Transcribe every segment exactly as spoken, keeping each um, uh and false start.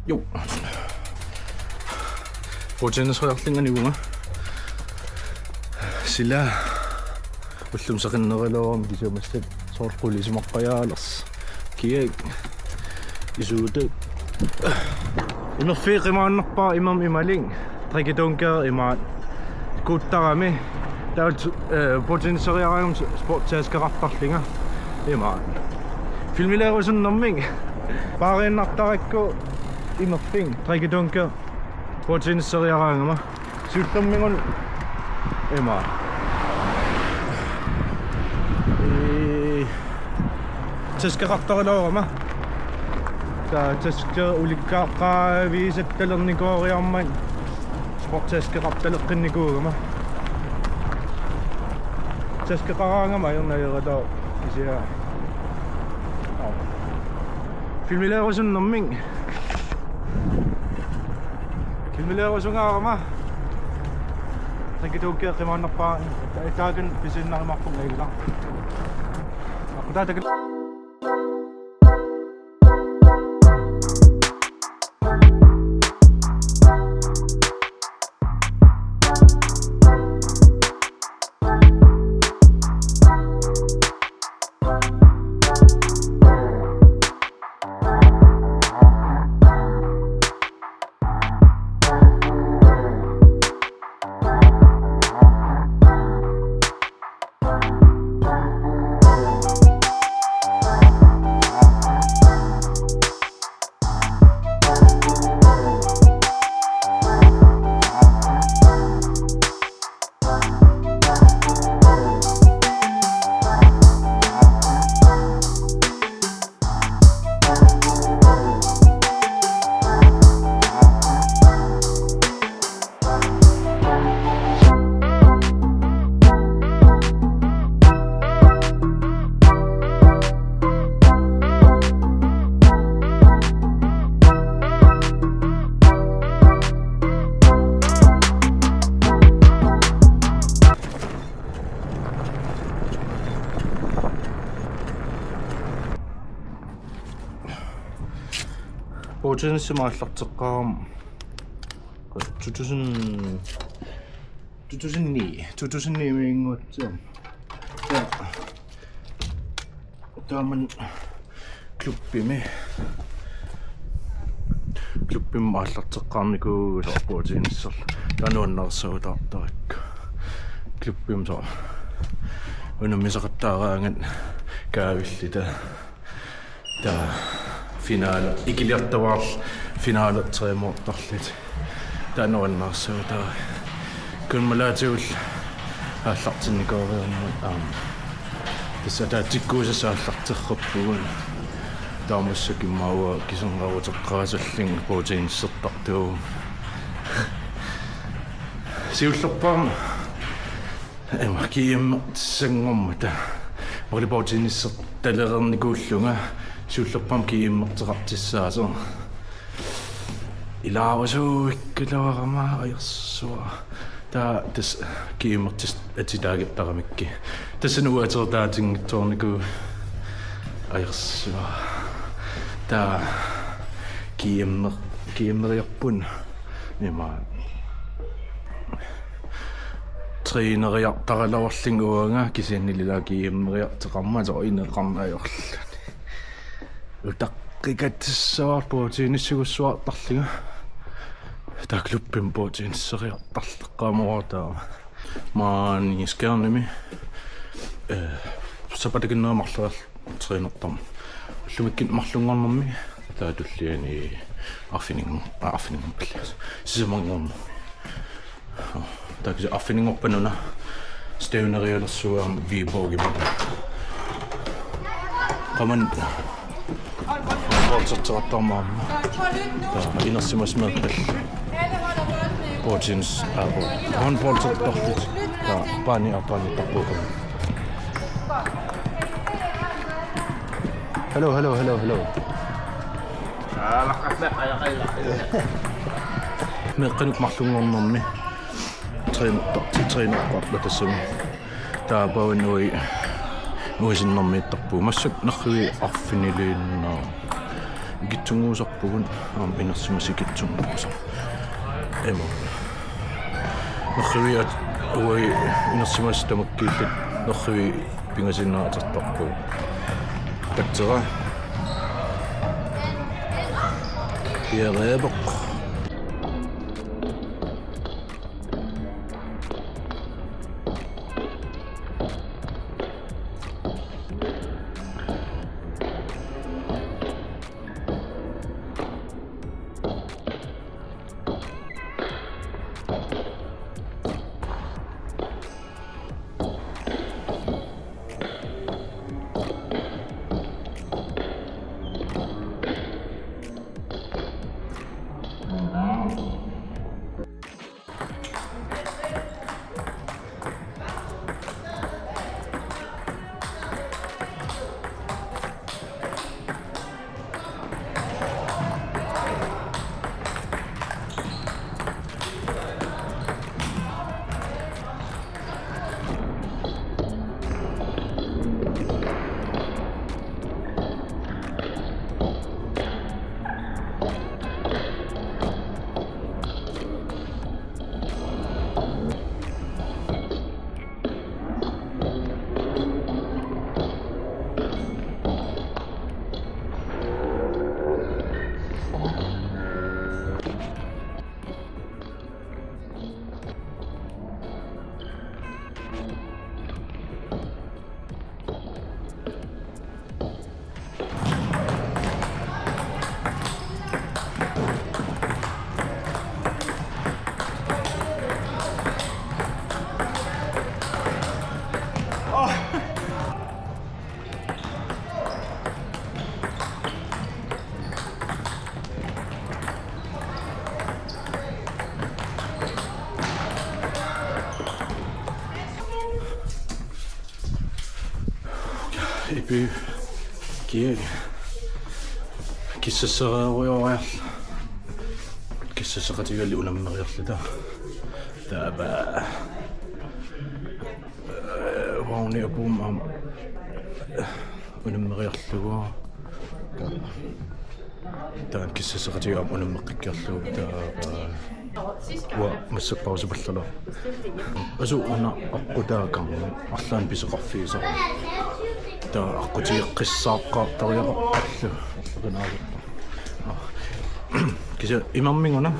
Jo. Bordtenniseriarlunga nivunga. Sila ullumi seqinnerulaarama kisianni massakkut soorlu qulisimaqqajaalersoq. Kiak. Isuutak. Imerfiit qimaannarpara imermik imalik. Drikkedunke imaat. Kuuttarami. Taava, eh, bordtenniseriaraangama sportstaskeqartarlunga. Imaat. Filmiliusunnermik. Paariinnartarakku imerfik. Drikkedunke. Bordtenniseriaraangama. Siullermik una imaat. Ee, taskeqartarulaarama. Taava taske ulikkaaqqaavigisattalernikoriarmat sportstaskeqartaleqqinnikuugama. Taskeqaraangama ajornalerata kisianni. Filmiliusunnermik. Filmiliusungaarama. Drikkedunke qimaannarpara, taakani pisiinnarumaarpunga ilaa. Aqutaataka. Bordtennisimi aallarteqqaarama two thousand, two thousand nine, two thousand nine-miinnguatsiarmi. Ja. Taamani klubbimi. Klubbimi aallarteqqaarnikuuvugut bordtenniserluta. Taava nuannaarsuutaartarakku. Klubbimi soorlu unammisaqattaaraangat kaavilluta. Taava finale, ikiliartuaarluta finale tremoortarluta. Taava nuannaarsuutaarluta. Kummalaatigut aallartinnikuugaluarmat aamma. Tassa taava tikkuusassat aallarterrippugut. Taava massakkut immaqa uanga kisernaruteqqaasallunga bordtennisertartuugama. Siullerpaamik Ima G M-ertissanngormat. Volleyballtiinissartalereernikuullunga siullerpaamik G M-erteqartussaasoq. Ilaarusuuikkaluarama ajorsua. Taava tassa G M-ertissat atitaagattaramikkit. Tassani uatertaatinngitsoornikuuvoq ajorsua. Taava G M-er-, G M-eriarpunga. Ima træneriartaraluarlunga uanga kisiannili ilaa G M-eriartoqarmat soorlu ineqarneq ajorluni. Utaqqikatsissavarput bordtennissigussuartarlunga. Taava klubbimi bordtenniseriartarleqqaamavara taava. Maani Skjernimi, eh, sapaatip akunneri marloriarlunga trænertarama. Ullumikkut marlunngornermi taava tulliani arfining-, aa, arfininngorpalli. Sisamanngornermi. Taava kisianni arfininngorpat una stævnerialersugaara Viborgimi. Qamani bordserteqartarama aamma. Taava inersimasut meeqqallu. Bordtennis, aa, bord-, håndboldsertarlutik. Taava baani, aa, baani tarpuupput. Hello, hello, hello, hello. Meeqqanut marlunngornermi trænertar-, trænertarput tassami. Taava paavani uagut nuisinnermiittarpugut. Massakkut nerrivik arfiniliinnarami. Ikittunnguusarpugut, aamma inersimasut ikittunnguusarput. Ima. Nerriviat uagut inersimasut tamakkiillutik nerrivik pingasinnaatertarpugut. Takkuttoq. Piareerpoq. Ipi kia kissassereerujooriarluta. Kissasseqatigalugit unammeriarluta. Taava. Vagni apuummat aamma unammeriarlugu. Taanna kissasseqatigalugu aamma unammeqqikkiarlugu taava. Uanga massakkut pausipallalaarpoq. Asu una aqqutaakkarmat arlaannik pisoqarfigisarami. Taava aqqutigeqqissaaqqaartariaqarparlu. Arlaqinaaruppara. Kisianni imermik una.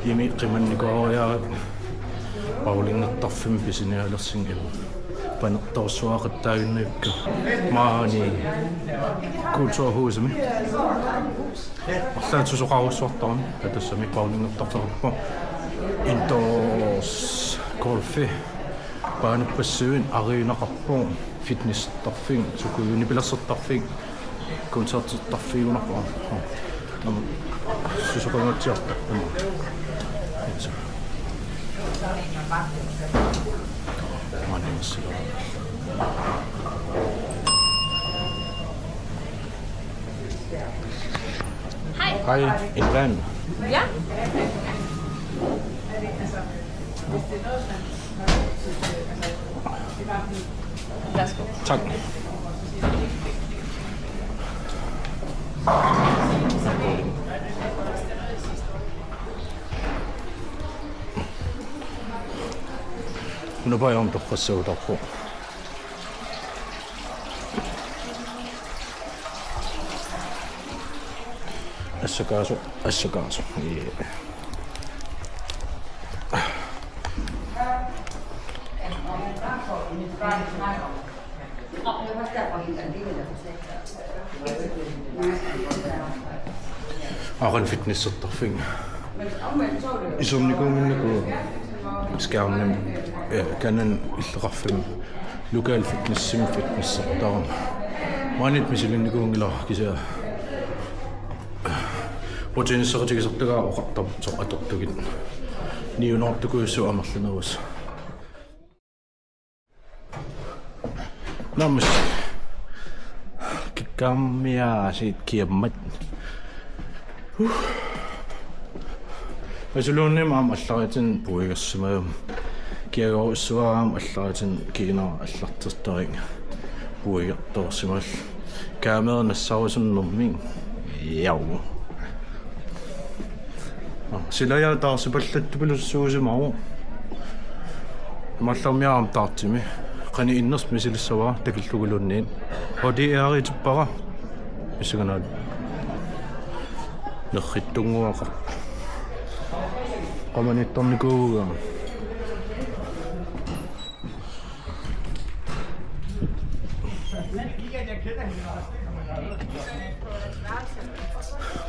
Imi qimannikooriarlugu bowlingertarfimmik pisinialersinngilaq. Panertorsuaqattaaginnavigakku. Maani kulturhusimi. Arlaat susoqarujussuartarami. Tassami bowlingertarfeqarpoq. Indoor golfi. Baanerpassuit arenaqarpoq. Fitnessertarfik, sukujuit nipilersortarfik. Koncertertarfigunarpoq. Aamma susoqangaatsiartarpoq. Maani massakkut. Hej. Hej, en vand. Ja. Værsgo. Tak. Una pajaam toqqassagutarpoq. Assakaasoq, assakaasoq. Ii. Aran fitnessertarfik. Isernikuunnginnakku skærmimi, eh, kanani illoqarfimmi. Lokal fitnessimi fitnessertarama. Maaniittut misilinnikuunngilara kisianni. Rutiinisseqatigisartagaat oqartarpoq atortugit. Niunoortukujussuaq amerlanerusoq. Naammassi. Kikkaarmiaasiit kiammat. Huh. Asuluunniimmi aamma allariartinnut puigassimavunga. Kiagorujussuara aamma allariartinnut kiinara allartertarik puigartoorsimallunga. Kamera nassarusunnermik. Jau. Silaja taarsipallattupillugu suusimavoq. Imaallarmiaam taartimi. Qanoq innersut misilissavara takilluguluunniit. H D R-itippara. Pissanganaq. Nerrittunnguaqarpoq. Qamanittornikuuvugut.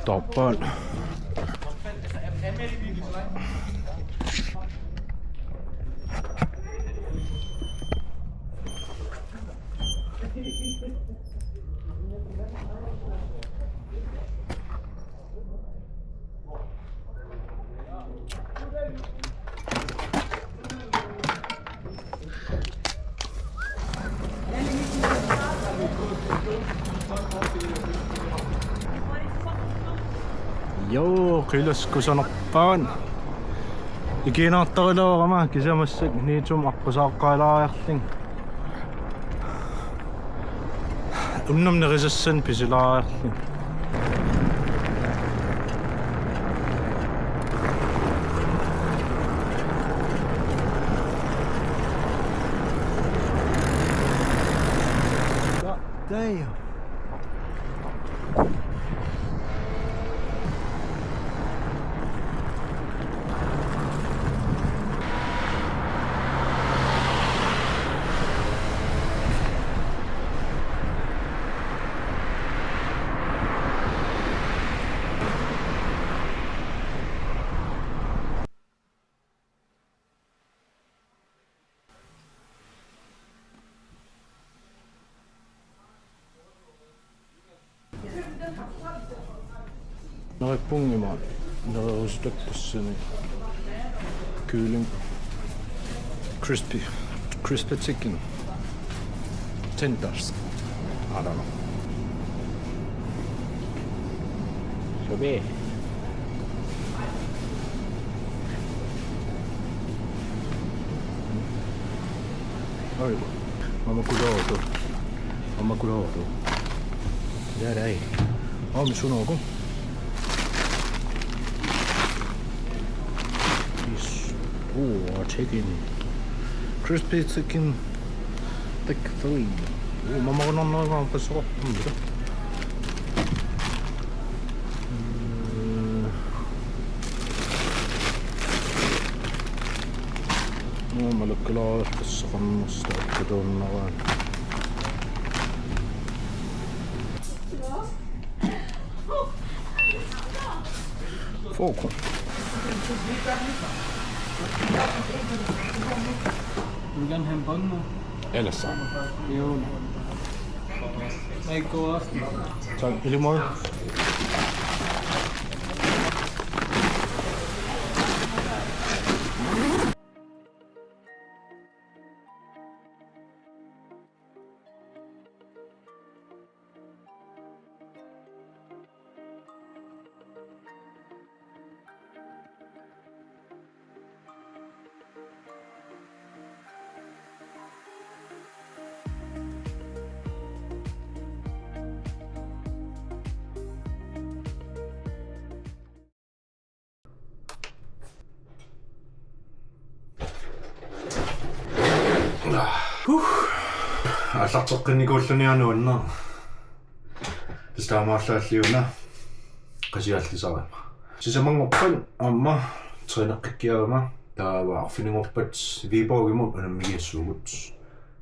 Taarpaat. Joo, qilaskusanerpaat. Ikiinaartarilaarama kisianni massakkut niitum aqqusaaqqilaariarlunga. Unnuk nerisassanik pisilaariarlunga. God damn. Neriuppunga ima, nererusutakka tassani. Kylling. Crispy. Crispy chicken. Tenders. I don't know. Supi. Oi. Mama kudoto. Mama kudoto. Dadai. Om sunoku. Yes. Oh, chicken. Crispy chicken. Thick filling. Oh, mama kudoto. Nuu malakkalaareerpassuarnissaq taakkutuunnaraan. Fokus. Vil du gerne have en bolle nu? Ellers så. Jo. Rigtig god aften. Tak, i lige måde. Huh. Aallarteqqinnikuulluniaruk nuanneq. Tassa taamaallaat alliuna qasiallisarama. Sisamanngorpat aamma træneqqikkiarama, taava arfininngorpat Viborgimut unammigiassuugut.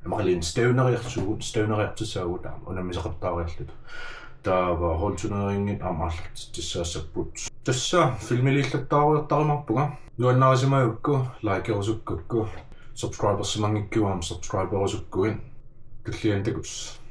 Aamma qaliin stævneriarsuugut, stævneriartussaagut aamma unammisaqattaariarluta. Taava holdturneringit aamma aallartitsissaassapput. Tassa filmiliillattaarujoortarumaarpunga. Nuannarisimagukku, likerusukkakkit, subscribersimanngikkuit aamma subscriberusukkuit. Tulliani takuss'.